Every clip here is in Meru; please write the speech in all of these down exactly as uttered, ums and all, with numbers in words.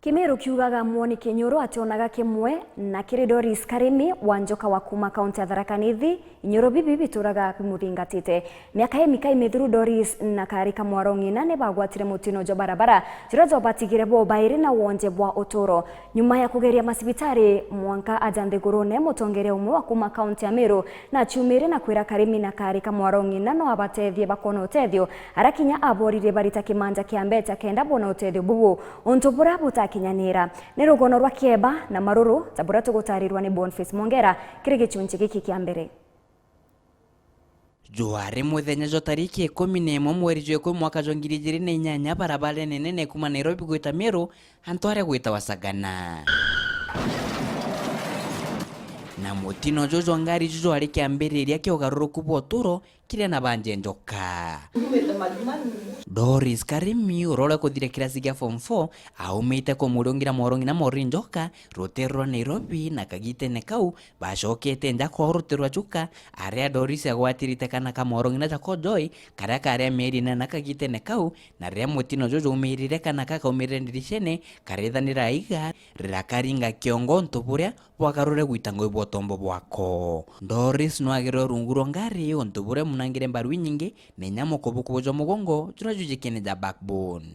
Kimiru kiugaga mwoni Kinyuru ationaga kimwe na kiri Doris Karimi wa Njoka wa kuuma kaunti ya Tharaka Nithi, inyoro bibi bituraga bimuthingatite. Miaka imika imithuru Doris na Karika mwaro ng'ina ni bagwatire mutino jwa barabara, juria jwabatigire bo bairi na wonje bwa uturo. Nyuma ya kugeria macibitari mwanka aja nthigurune, mutongeria umwe wa kuuma kaunti ya Meru na aciumire na kwira Karimi na Karika mwaro ng'ina no abatethie bakoona utethio, ara kinya aboririe barita kimanja kia mbeca kenda boona utethio bubu, untu buria butakinyanira. Ni rugono rwa kieba na maruru, ta buria tugutarirwa ni Boniface Mwongera kiri gichunchi giki kia mbere. Jwari muthenya jwa tariki ikumi na imwe mweri jwa ikumi mwaka jwa ngiri ijiri na inyanya, barabara nene nene kuuma Nairobi gwita Meru, antu aria gwitawa Sagana. Na mutino juju jwa ngari juju jwari kiambiriria kia ugaruruku bwa uturo kiria na banje Njoka. Doris Karimi, uria uri kuthira kirasi gia form four, aumite kumuriungira mwaro ng'ina Maureen Njoka, ruteere rwa Nairobi, na kagitene kau, bacokete nja kwao ruteere rwa Chuka, aria Doris agwatirite kana ka mwaro ng'ina jako Joy, karia kari a mieri inana kagitene kau, na riria mutino juju jwaumirire kana kakaumirire ndiricene, karithanira aiga, rirakaringa kiongo untu buria bwagarure gwita ngugi bwa utombo bwako. Doris nwagirwe rungu rwa ngari untu buria munangire mbaru inyingi, na inya mukubukubu jwa mugongo juria jwijikene ja backbone.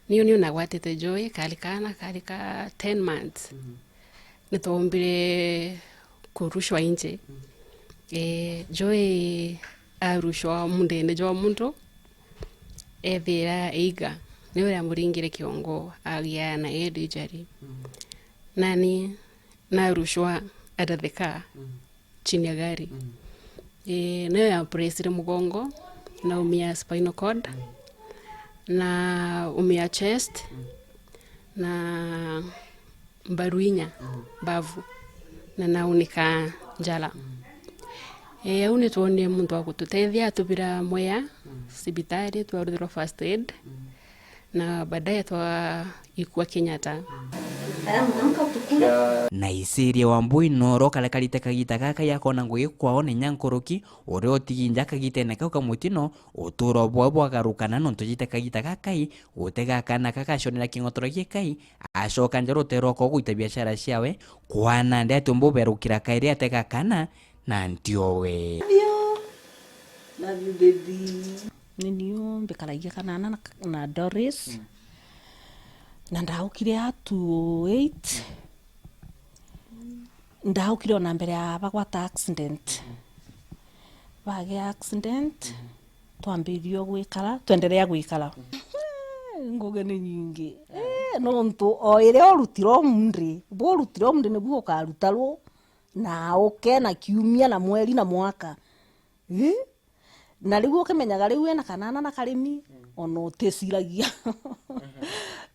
Niu niu nagwatite Joy, kari kaana, kari ka ten months. Nitwaumbire kurushwa inje. Eh, Joy arushwa mundene jwa muntu, ethira eiga, niwe amuringire kiongo, agia na head injury. Nani narushwa under the car, chini ya gari. Eh, nayo ya pressire mugongo, na umia spinal cord, na umia chest, na mbaru inya, mbavu, na naunika njara. Eh, au nitwonire muntu wa gututethia, atubira Mwea cibitari, twarutherwa first aid, na baadaye twaikua Kenyatta. Na Isiria wa Mbui noro karekarite kagita gaka yakona ngugi kwao ni nya nkuruki, uria utigi nja kagitene kau ka mutino, uturo bwao bwagarukana nontu jite kagita gakai, gutega kana kagaconera king'otoro gikai, acoka nja ruteere rwakwa gwita biashara ciawe, kwana ndi ati umbu berukira kairi atega kana, na ntiowe. Love you. Love you, baby. Ni niu mbikaragia kanana na, na Doris. Na ndaukire a two oh eight. Ndaukire ona mbere ya bagwata accident. Bagea accident, twambiririe gwikara, twenderea gwikara. Ngugi ni nyingi. Eh, nontu o iria urutire umundi, bu urutire umundi nibu ukaruta ru, na uke na kiumia na mweri na mwaka. Ii? Na riu ukimenyaga riu ena kanana na karimi, ona uticiragia.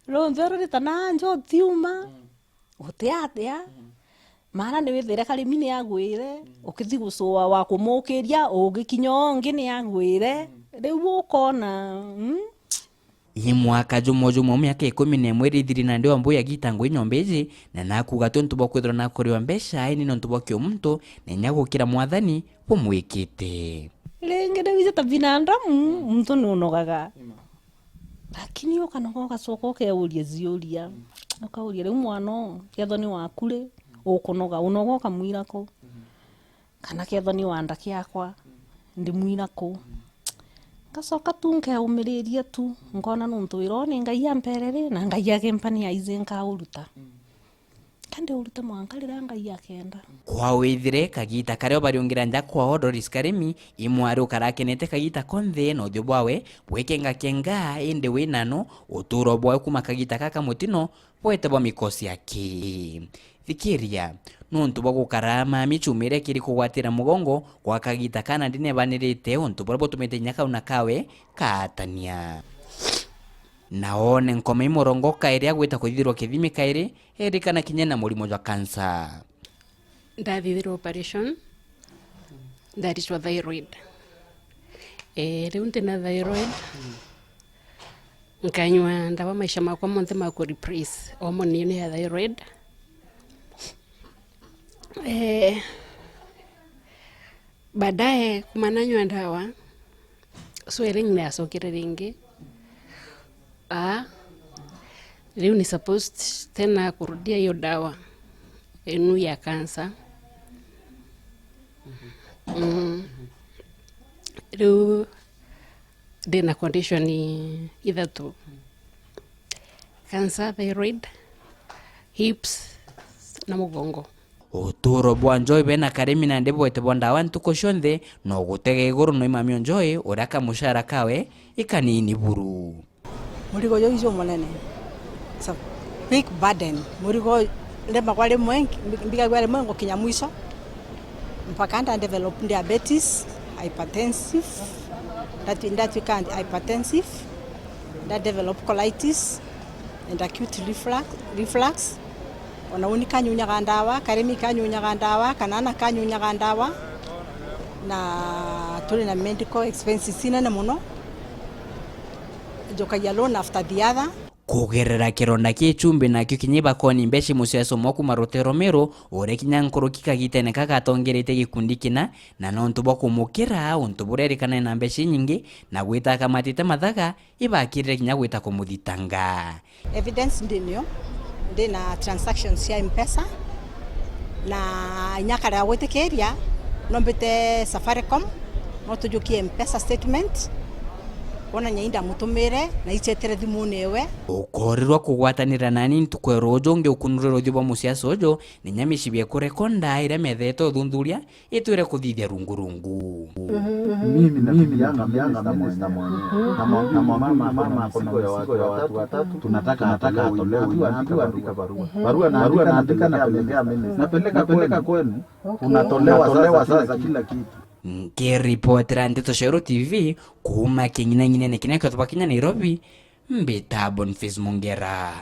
Riu nthero ritana nja utiuma, uti atia? Maana ni withire karimi ni agwire, ukithi gucua wa kumukiria, ugikinya o ungi ni agwire. Riu ukona, mm? I mwaka jumwe jumwe miaka ikumi na imwe irithiri na ndi wa mbuya gita ngui nyomba iji, na nakuga ti untu bwa kwithirwa nakuriwa mbeca, indi ni untu bwa kiumuntu, na inya gukira Mwathani bumwikite. Ringi riu iji ta binadamu, muntu ni unogaga. Lakini ukanoga ugacoka ukeuria ciuria. Ukauria, riu mwana uu, kethwa ni waku ri, ukunoga, unoga ukamwira ku? Kana kethwa ni wanda kiakwa, ndimwira ku? Ngacoka tu nkeumiriria tu, nkona nontu wira uu ni Ngai ampere ri, na Ngai akimpa ni aizi nkauruta. Kandi uruta mwanka riria Ngai akenda. Kwao ithire kagita karia bariungira nja kwao Doris Karimi, i mwari ukarakenete kagita konthe na uthio bwawe bwikengakenga, indi wi nano, uturo bwawe kuma kagita gaka mutino bwete bwa mikosi aki. Thikiria, nontu bwa gukara mami chumire kiri kugwatira mugongo gwa kagita kana ndinebanirite untu buria butumite inya kauna kawe kaatania. Na one nkoma imurongo kairi agwita kuthithirwa kithimi kairi, erikana kinya na murimo jwa kansa. Ndathithirwa operation, ndaricwa thyroid. Eh, riu ntina thyroid, nkanyua ndawa maisha makwa monthe ma ku replace hormone ino ya thyroid. Eh, baadaye kuma nanyua ndawa, swelling ni yacokire ringi. Ah, Riu ni supposed tena kurudia hiyo dawa enu ya cancer. Mm. Riu ndina condition ithatu: cancer, thyroid, hips na mugongo. Uturo bwa Joy bena Karimi nandi bwete bwa ndawa ntuku cionthe, no gutega iguru no imamio Joy, uria kamushara kawe ikanini buru. Murigo juu jumunene. It's a big burden. Murigo ndemagwa rimwe, mbigagua rimwe ngukinya mwisho. Mpaka nda develop diabetes, hypertensive, ndatu-, ndatuika hypertensive, nda develop colitis and acute reflux, reflux. Ona uni kanyunyaga ndawa, Karimi kanyunyaga ndawa, kana ana kanyunyaga ndawa, na turi na medical expenses inene muno. Njokagia loan after the other. Kugerera kironda kia Ichumbi nakio kinya ibakoni mbeca muciaco mwa kuma rutero Meru, uria kinya nkuruki kagitene kagatongerete gikundi kina, na nontu bwa kumukira untu buria erikanae na mbeca inyingi, na gwita akamatite mathaga, ibakirire kinya gwita kumuthitanga. Evidence ndinio, ndina transactions cia Mpesa, na inya akarega gwitikiria, nombite Safaricom, no tujukie Mpesa statement, kwonania indamutumire na icetere thimune ewe. Ukorirwa kugwatanira nani ntuku ya ruuju ngiukunurirwa uthiu bwa musiasa uju, ni nyamicibi ekurekonda iria methete uthuthuria, itwire kuthithia rungurungu. Mimi napigianga minista mwenyewe. Namwambia mama ako na mizigo ya watu watatu. Tunataka atolewe, naandika barua. Barua naandika napelekea minista. Napeleka kwenu. Unatolewa sasa kila kitu. Nkiripotera Nteto cia Weru T V kuuma king'inang'inene kiria kiotwa kinya Nairobi, mbita Boniface Mungera.